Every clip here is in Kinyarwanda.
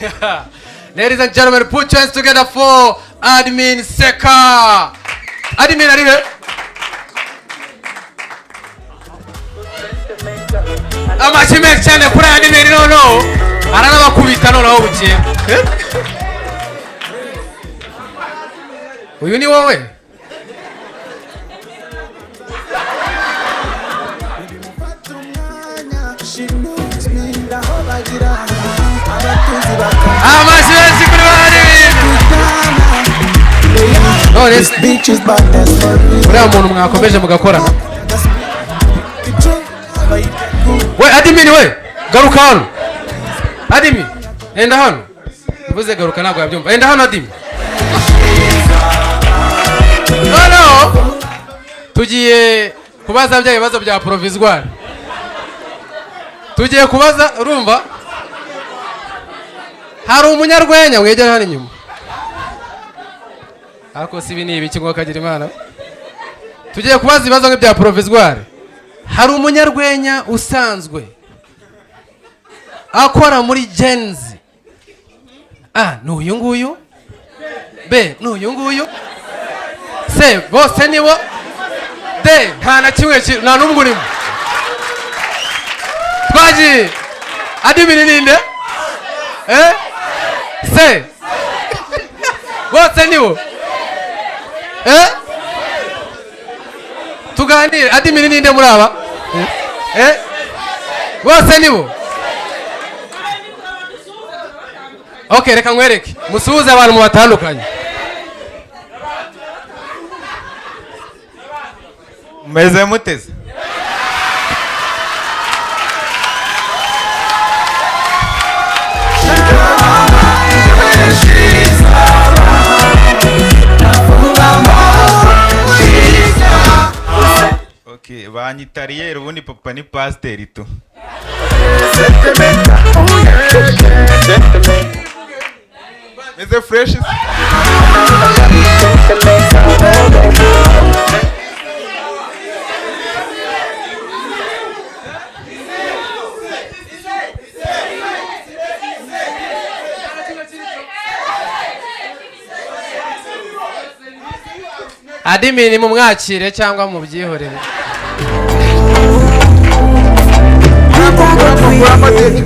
Ladies and gentlemen, put your hands together for Admin Seka. Admin ari he? Amashyi menshi cyane kuri admin. Noneho aranabakubita, noneho bugiye. Eh? Uyu ni wowe? Amashyi menshi kuri admin. None se uriya muntu mwakomeje mugakorana? We admin, we garuka hano. Admin, enda hano. Mvuze garuka ntabwo yabyumva. Enda hano, admin. Noneho tugiye kubaza bya bibazo bya provisoire. Tugiye kubaza. Urumva hari umunyarwenya mwegera hano inyuma? Ariko si ibi ni ibiki ngo kagira Imana? Tugiye kubaza ibibazo nk'ibya provisoire. Hari umunyarwenya usanzwe akora muri Gen-Z? A, ni uyu nguyu. B, ni uyu nguyu. C, bose nibo. D, nta na kimwe, nta n'umwe urimo. Twagiye. Admin, ninde? Eh, C, bose nibo. Eh, tuganire. Admin, ninde muri aba? Eh, bose nibo. Okay, reka nkwereke. Musuhuze abantu mu batandukanye. Meze muteze? Okay, banyita Ariel, ubundi papa ni pasiteri tu. Meze fresh se? Admin, mumwakire cyangwa mubyihorere. Mukura amateke.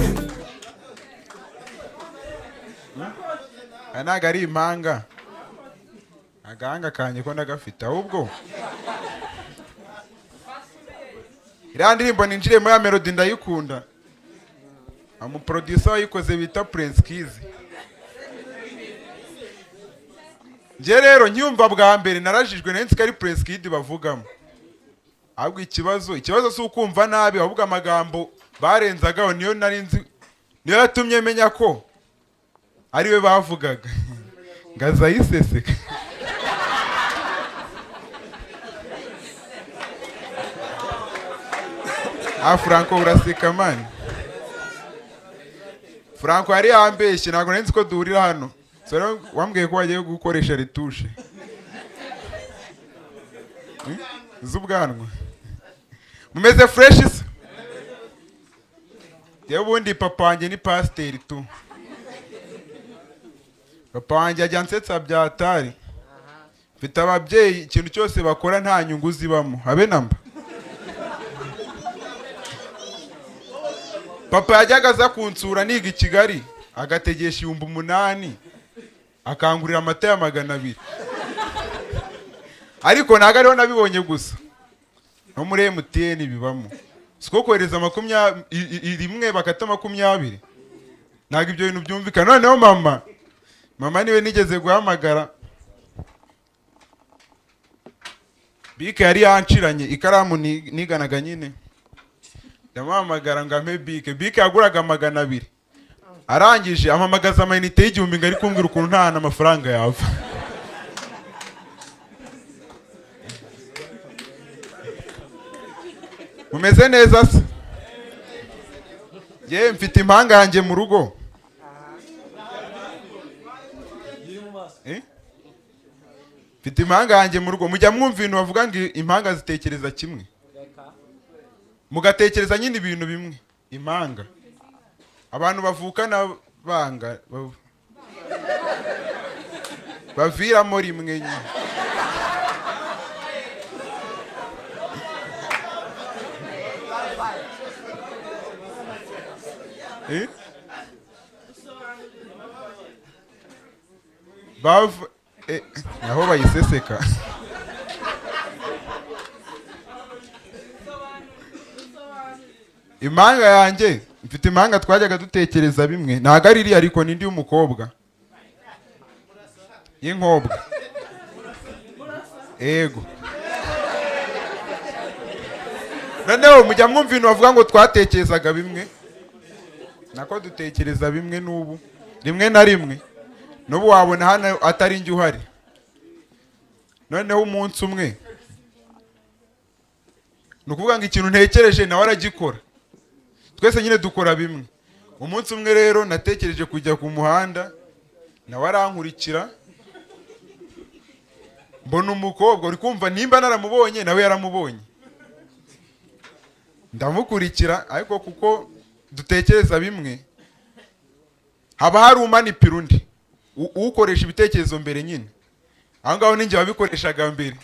Aya ntabwo ari impanga, agahanga kanjye ko ndagafite. Ahubwo iriya ndirimbo ninjiriyemo ya Melody ndayikunda. Umuproducer wayikoze bita Prince Kiz. Njye rero nyumva bwa mbere narajijwe, nari nzi ko ari Prince Kid bavugamo. Ahubwo ikibazo si ukumva nabi, ahubwo amagambo barenzagaho niyo nari nzi, niyo yatumye menya ko ariwe bavugaga. Ngaza yiseseka. Ah, Franco, uraseka man. Franco yari yambeshye, ntabwo nari nzi ko duhurira hano. So rero wambwiye ko wagiye gukoresha retouche z'ubwanwa. Mumeze fresh se? Yewe, ubundi papa wanjye ni pasiteri tu. Papa wanjye ajya ansetsa bya atari. Mfite ababyeyi ikintu cyose bakora nta nyungu zibamo habe namba. Papa yajyaga aza kunsura niga i Kigali, agategesha 8000, akangurira amata ya 200. Ariko ntabwo ariho nabibonye gusa, no muri MTN bibamo. Siko kohereza makumyabiri rimwe bakata 20, ntabwo ibyo bintu byumvikana. Noneho mama niwe nigeze guhamagara, bike yari yanciranye, ikaramu niganaga nyine. Ndamuhamagara ngo ampe bike. Bike yaguraga 200. Arangije ampamagaza amayinite y'1000 ngo ari kumbwira ukuntu nta hantu amafaranga yava. Mumeze neza se? Yewe, mfite impanga yanjye mu rugo. Eh? Mfite impanga yanjye mu rugo. Mujya mwumva ibintu bavuga ngo impanga zitekereza kimwe, mugatekereza nyine ibintu bimwe? Impanga, abantu bavukana. banga baviramo rimwe nyine. Eh? Bav aho bayiseseka. Impanga yanjye, mfite impanga twajyaga dutekereza bimwe, ntago ari iriya ariko nindi y'umukobwa y'inkobwa. Ego. Noneho mujya mwumva ibintu bavuga ngo twatekerezaga bimwe, nako dutekereza bimwe n'ubu rimwe na rimwe, n'ubu wabona hano atari njye uhari. Noneho umunsi umwe ni ukuvuga ngo ikintu ntekereje nawe aragikora, twese nyine dukora bimwe. Umunsi umwe rero natekereje kujya ku muhanda, nawe arankurikira, mbona umukobwa uri kumva nimba naramubonye nawe yaramubonye, ndamukurikira. Ariko kuko dutekereza bimwe, haba hari umanipira undi, ukoresha ibitekerezo mbere nyine. Aho ngaho ninjye wabikoreshaga mbere,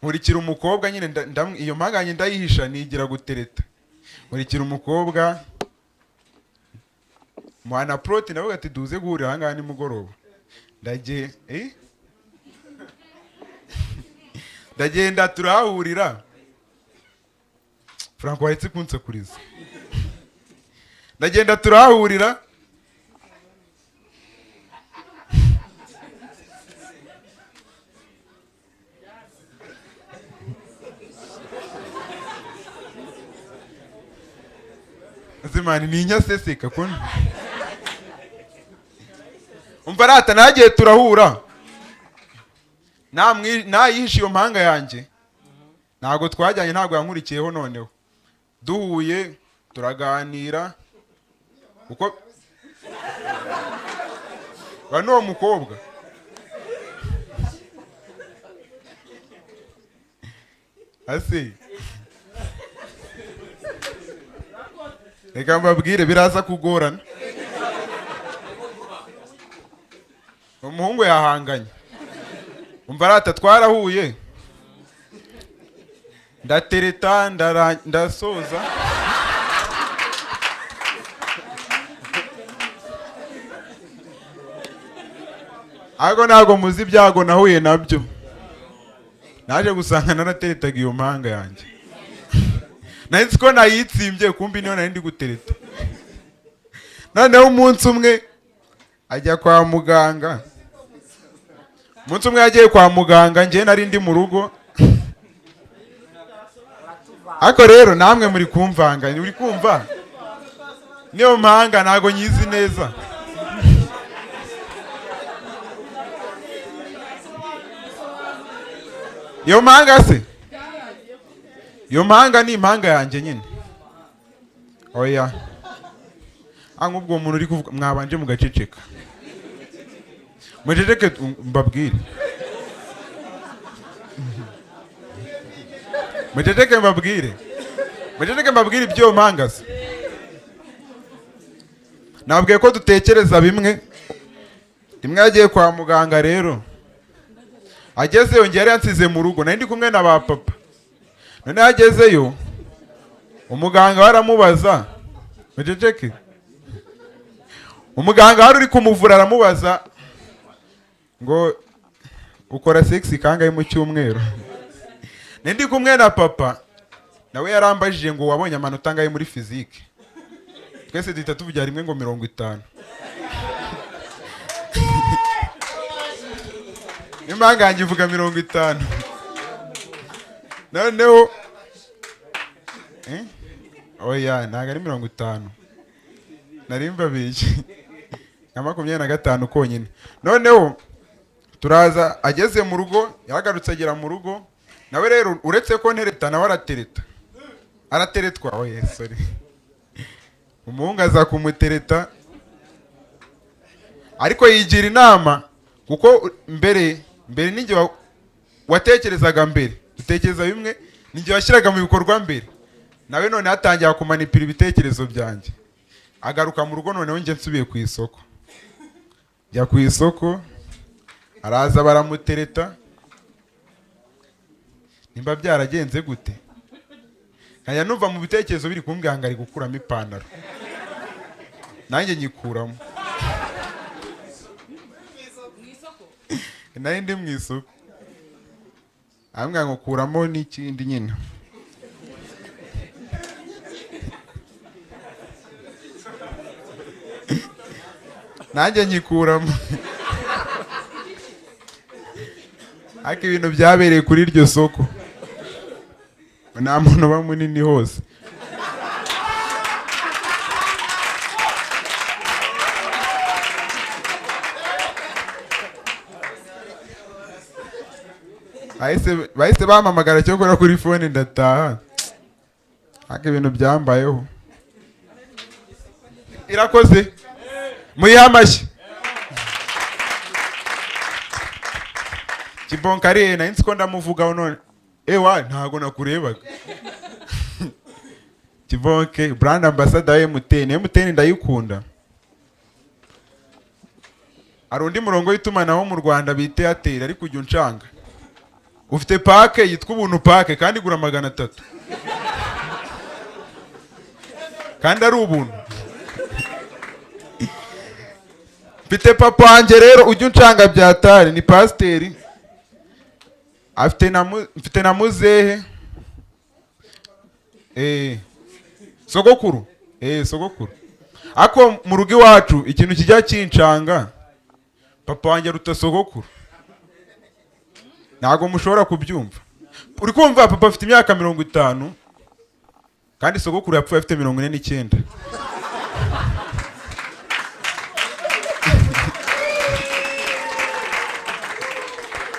nkurikira umukobwa nyine, iyo mpanga yanjye ndayihisha nigira gutereta. Nkurikira umukobwa muhana proti, navuga ati duze guhurira aha ngaha nimugoroba. Ndagenda turahahurira. Franco wahise kunsakuriza. Ndagenda turahahurira. Zimani ni inyaseseka ko umva rata nagiye turahura, nayihishe iyo mpanga yanjye, ntago twajyanye, ntago yankurikiyeho. Noneho duhuye turaganira, kuko ba n'uwo mukobwa ase reka mbabwire biraza kugorana. Umuhungu yahanganye, umva rata twarahuye, ndatereta, ndasoza. Ariko ntabwo muzi ibyago nahuye nabyo, naje gusanga narateretaga iyo mpanga yanjye. Nari nzi ko nayitsimbye, kumbi niyo nari ndi gutereta. Noneho umunsi umwe ajya kwa muganga. Umunsi umwe yagiye kwa muganga, njye nari ndi mu rugo. Ariko rero namwe muri kumvanga, uri kumva niyo mpanga ntago nyizi neza. Iyo mpanga se, iyo mpanga ni impanga yanjye nyine. Oya, nk'ubwo umuntu uri kuvuga mwabanje mugaceceka, muceceke mbabwire, muceceke mbabwire, muceceke mbabwire ibyo mpanga se. Nabwiye ko dutekereza bimwe. Rimwe yagiye kwa muganga rero, agezeyo njye yari yansize mu rugo, nari ndi kumwe na ba papa. Noneho agezeyo umuganga waramubaza, muceceke, umuganga wari uri kumuvura aramubaza ngo ukora sex kangahe mu cyumweru? Ndi kumwe na papa, nawe yarambajije ngo wabonye amanota angahe muri physique? Twese duhita tuvugira rimwe ngo 50. Impanga yanjye ivuga 50. Noneho oya ntabwo ari 50, nari mbabeshye, nka 25 konyine. Noneho turaza, ageze mu rugo, yagarutse agera mu rugo, nawe rero uretse ko ntereta nawe aratereta, arateretwa. Oya sorry, umuhungu aza kumutereta, ariko yigira inama, kuko mbere ninjye watekerezaga mbere, dutekereza bimwe, ninjye washyiraga mu bikorwa mbere, nawe none hatangira kumanipira ibitekerezo byanjye. Agaruka mu rugo, noneho njye nsubiye ku isoko. Jya ku isoko, araza baramutereta. Nimba byaragenze gute, nkajya numva mu bitekerezo biri kumbwira ngo ari gukuramo ipantaro, nanjye nyikuramo. Nari ndi mu isoko, arambwira ngo kuramo n'ikindi nyine. Nanjye nyikuramo. Ariko ibintu byabereye kuri iryo soko, nta muntu uba munini hose. Bahise bampamagara cyokora kuri phone, ndataha. Ariko ibintu byambayeho, irakoze, muyihe amashyi. Kibonkariye nari nzi ko ndamuvugaho none ewa ntago nakurebaga. Kibonke, brand ambassador wa MTN. MTN ndayikunda. Hari undi murongo w'itumanaho mu Rwanda bita Airtel, ariko ujya unshanga. Ufite pack yitwa Ubuntu Pack kandi igura 300 kandi ari ubuntu. Mfite papa wanjye rero ujya unshanga byatari, ni pasiteri. Afite na mfite na muzehe, sogokuru, sogokuru. Ariko mu rugo iwacu ikintu kijya kincanga, papa wanjye aruta sogokuru. Ntabwo mushobora kubyumva. Uri kumva, papa afite imyaka 50 kandi sogokuru yapfuye afite 49.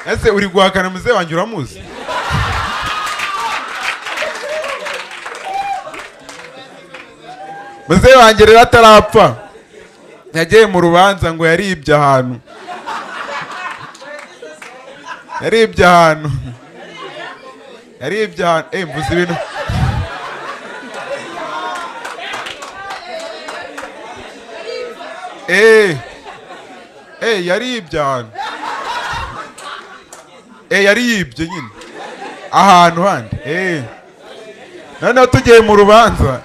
Ese uri guhakana muzehe wanjye? Uramuzi? Muzehe wanjye rero atarapfa yagiye mu rubanza ngo yaribye ahantu, yaribye ahantu, yaribye ahantu. Mvuze ibintu. Yaribye ahantu. Yari yibye nyine ahantu handi. Noneho tugiye mu rubanza.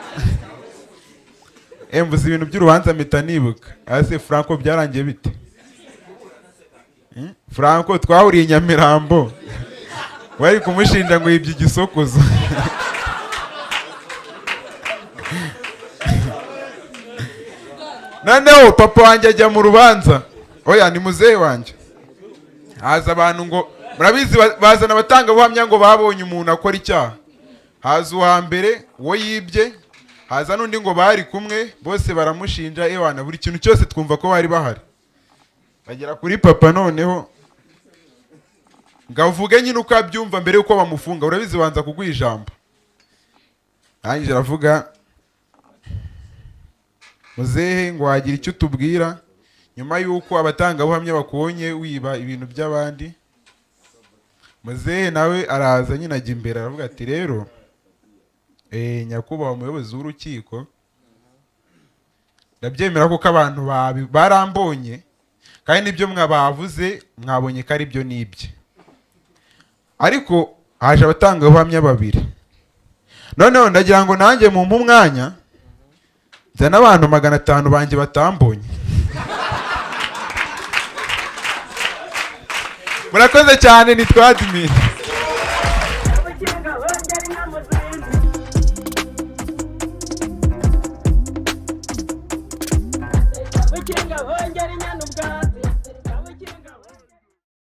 Mvuze ibintu by'urubanza mpita nibuka. Ese Franco byarangiye bite? Franco twahuriye i Nyamirambo, bari kumushinja ngo yibye igisokozo. Noneho papa wanjye ajya mu rubanza. Oya, ni muzehe wanjye. Haza abantu ngo murabizi, bazana abatangabuhamya ngo babonye umuntu akora icyaha. Haza uwa mbere uwo yibye, haza n'undi ngo bari kumwe, bose baramushinja. Ewana, buri kintu cyose twumva ko bari bahari. Bagera kuri papa noneho ngo avuge nyine uko abyumva mbere yuko bamufunga. Urabizi banza kuguha ijambo. Arangije aravuga, muzehe ngo wagira icyo utubwira nyuma y'uko abatangabuhamya bakubonye wiba ibintu by'abandi? Muzehe nawe araza nyine ajya imbere, aravuga ati rero, nyakubahwa umuyobozi w'urukiko, ndabyemera kuko abantu barambonye kandi n'ibyo mwabavuze mwabonye ko ari byo nibye, ariko haje abatangabuhamya babiri. Noneho ndagira ngo nanjye mumpe umwanya nzane abantu 500 banjye batambonye. Murakoze cyane, nitwa Admin. Ubukinga bongera inyamuzinzi. Ubukinga bongera inyana ubwatsi.